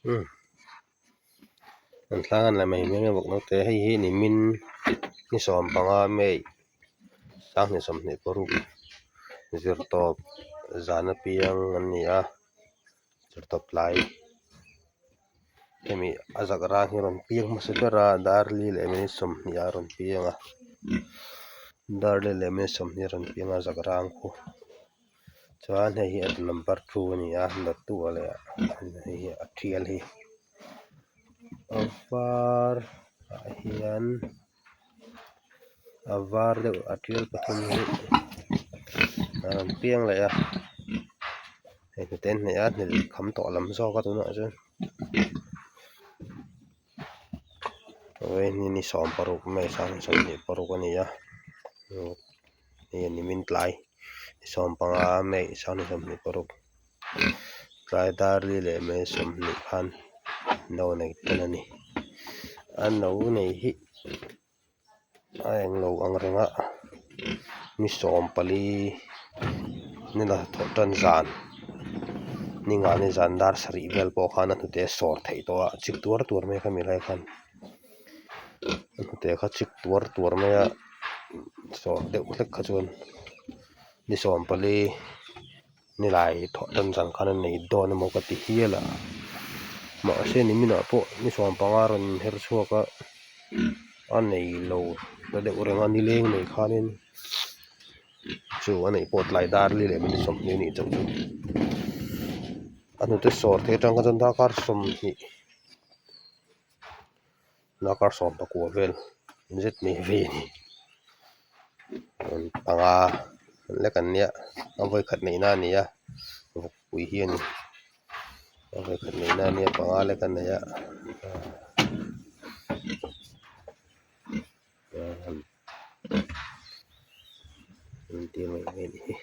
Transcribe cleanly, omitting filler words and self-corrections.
Umm an thlang an la mai mai a bawk naute hei hi nimin ni 15 May 2026 zirtawp zan apiang an ni a zirtawp tlai hemi a zak rang hi a rawn piang hmasa ber a dar li leh minute 20 ah a rawn piang a dar li leh minute 20 a rawn piang a zak rang khu. Chuan hei hi a number two a ni a dawttu ah leh hei hi a tial hi a var ah hian a var deuh a tial pathum hi a rawn piang leh a hei hnute an hnaih a hnute kham tawh lam zawk a tunah chuan vawiin hi ni 16 May 2026 a ni a. Hei a nimin tlai ni 15 May 2026 tlai dar li leh May 20 khan no nei tan a ni. A no nei hi a englo ang reng a ni 14 ni la thawh tan zan ni ngah ni zan dar sarih vel pawh khan a hnute a sawr theih tawh a chik tuar tuar mai kha mi lai khan a hnute kha chik tuar tuar mai a. Sawr deuh hlek kha chuan ni 14 nilai thawh tan zan khan a nei dawn emaw ka ti hial a mahse niminah pawh ni 15 a rawn inher chhuak a a nei lo ta deuh reng a nileng nei khanin chu a neih pawh tlai dar li leh minute 20 a nih chauh chu a hnute sawr theih atang kha chuan darkar 20. Darkar 19 vel zet mai vei a ni panga lek an nia a vawikhat neihna a ni a vawkpui hi a ni a vawikhat neihna a nia panga lek an nei a an tir mai mai a nih hi.